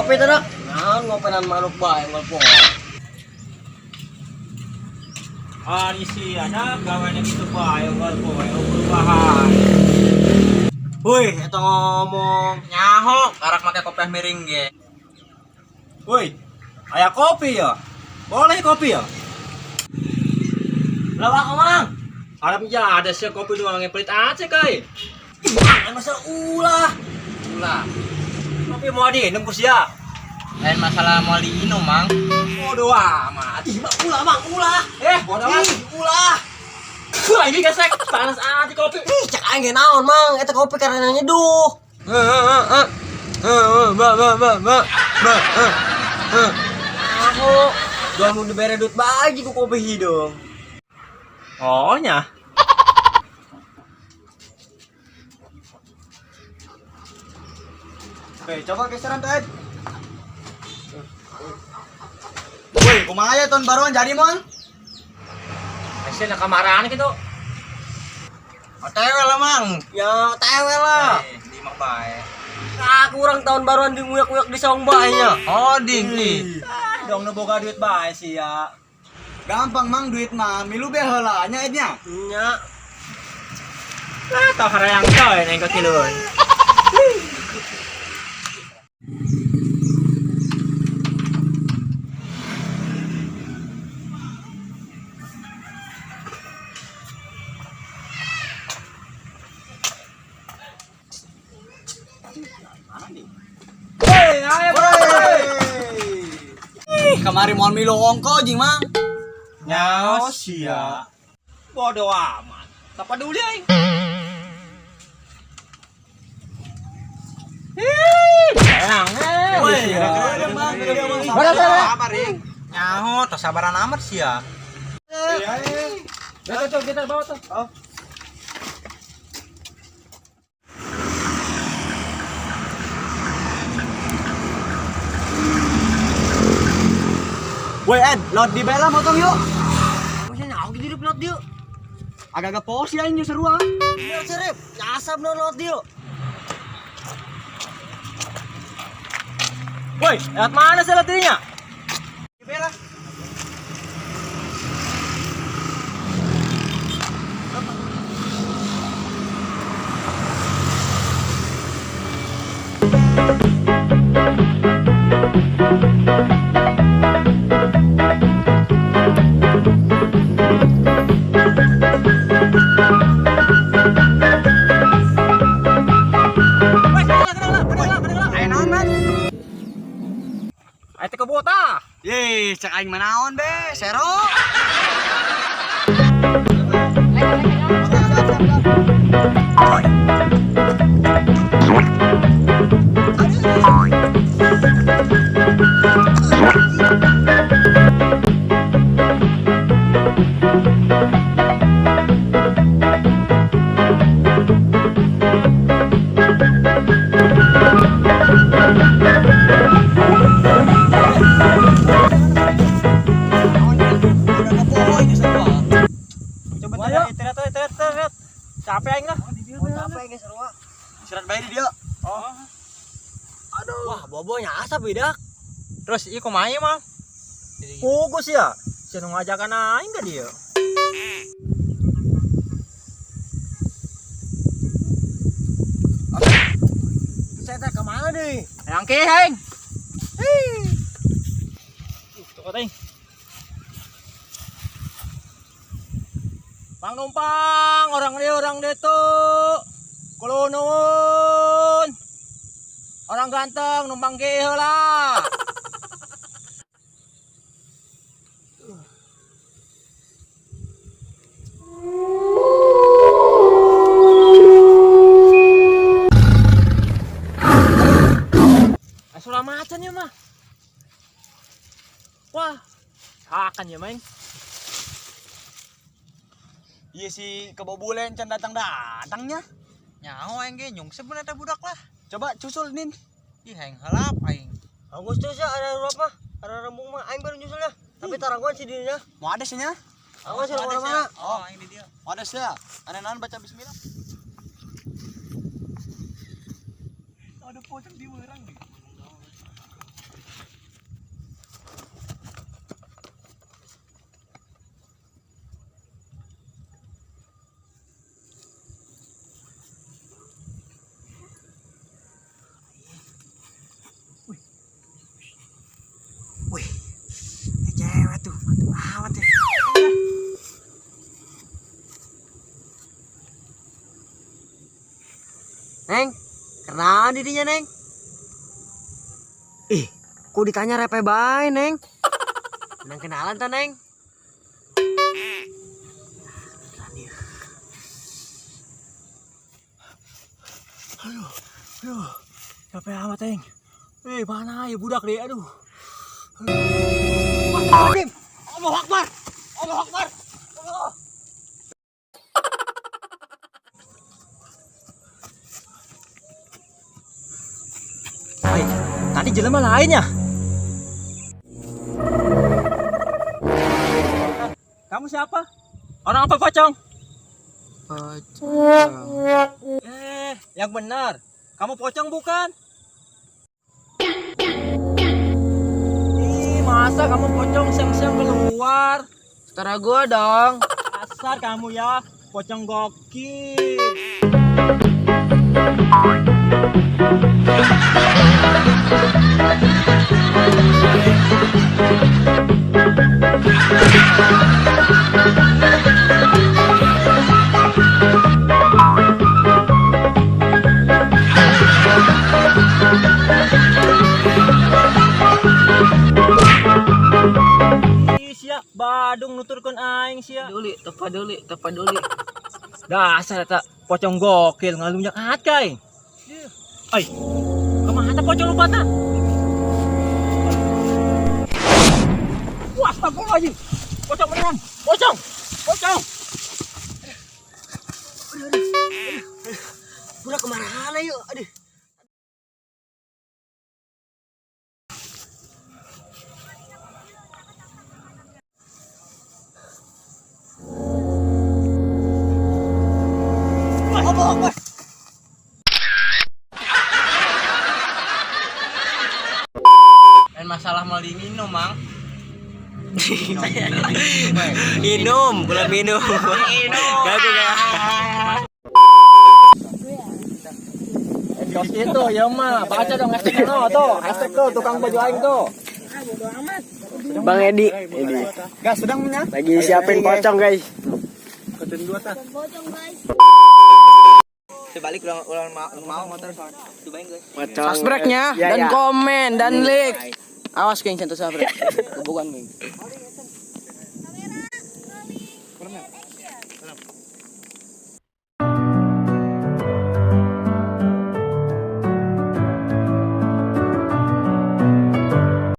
Ngopi teh dak. Naon ngopenan manuk bae ngolpo. Ari si anak gaweannya gitu bae unggal poe perubahan. Woi, eta ngomong. Nyaho, karak make kopiah miring ge. Woi, aya kopi ya? Boleh kopi ya? Lah aku mang. Harap ya ada sih kopi doang yang pelit aja kai. Ih, mang, masalah ulah. Ulah. Kopi mau diminum ku sia. Lain masalah mau diinum, Mang. Bodoh amat. Ih, mang, ulah mang, ulah. Eh, bodoh amat. Ih, ulah. Wah, ini gesek panas aja kopi. Ih, cek aing ge naon mang, eta kopi karena nyeduh. Aku dua mau dibere duit baji ku kopi hidung. Oh nya. Oke, coba geseran tuh, Ed. Woi, kumaha ya tahun baruan jadi mon? Ese nak kamaran gitu. OTW lah, Mang. Ya, tewe lah. Eh, di mah bae. Ah, kurang tahun baruan di nguyak-nguyak di saung bae nya. Oh, ding nih. Ah, dong nu boga duit bae sih ya. Gampang mang duit mah, milu be heula nya Ed nya. Nya. Ah, tau harayang coy neng kekilun. Hei, ayo bro. Ih, kamari moal milu ongko jing mang. Nyaos sia. Bodoh amat. Tak peduli aing. Ih, sayang eh. Woi, sia. Sabar, Ring. Nyaho, tos sabaran amat sih ya. Iya, iya. Tuh, tuh, kita bawa tuh. Oh. Woi Ed, lot di bela motong yuk. Maksudnya nyaho gitu di pilot dia. Agak-agak pos ya ini seru ah. Ya, serip, nyasap no lot dia. Woi, lewat mana sih dirinya? Di bela. Woi, kenal, kenal, kenal, kenal. Ayo naon man? Ayo teh kebota. Ye, cek aing manaon be, sero. Coba teriak, teriak, teriak, teriak. Capek aing lah. Oh, capek ge seru ah. Surat bayar di dia. Oh. Aduh. Wah, bobo nyasap bidak. Terus ieu kumaha ieu, Mang? Fokus ya. Sia nu ngajakan aing ka dia. Saya teh kemana deh? Hayang ke aing. Tuh aing. Bang numpang, orang dia tuh. Kulo nuwun. Orang ganteng numpang ke heula. Suara macan ya mah. Wah, akan ya main. Iya si kebo bulen can datang-datangnya. Nyaho aing ge nyungsep eta budak lah. Coba cusul nin. Ih, aing heulap aing. Agustus ya ada berapa? Ada rembung mah aing baru nyusul ya. Tapi tarangguan sih dirinya. Mau ada sih nya? Awas ya mana-mana. Oh, aing di dia. Mau ada sih ya? Ada naon baca bismillah. Ada pocong di werang nih. Amat ya. Neng, kenalan dirinya, Neng. Ih, kok ditanya repe bae, Neng? Neng kenalan ta, Neng? Aduh, capek amat aing. Eh, mana ya budak deh, aduh. Astagfirullahaladzim. Allahu Akbar. Allahu Akbar. Allah. Ay, tadi jelema lainnya. Kamu siapa? Orang apa pocong? Pocong. Eh, yang benar. Kamu pocong bukan? Ih, masa kamu pocong siang-siang keluar? Setara gua dong. Asar kamu ya, pocong gokil. Ih, sia, Badung nuturkeun aing sia. Peduli, tepaduli, tepaduli. Dasar eta pocong gokil ngalunjak ahat kai. Ai, kemana pocong lupa ta? Wah, astagfirullahaladzim. Pocong beneran. Pocong. Pocong. Budak kemana yuk? Aduh. Allah Akbar. Dan masalah mau diminum, Mang. Minum, belum minum. Gagu kayak. Endorse itu ya mah, baca dong hashtag no tuh, hashtag tuh tukang baju aing tuh. Bang Edi, Edi. Gas sedang punya. Lagi siapin pocong, guys. Pocong guys. Sebalik ulang ulang mau motor soalnya. Cobain, guys. Pocong. Subscribe-nya Ya, dan ya. komen dan like. Awas geng sentuh subscribe. Kebukan geng. Kamera rolling.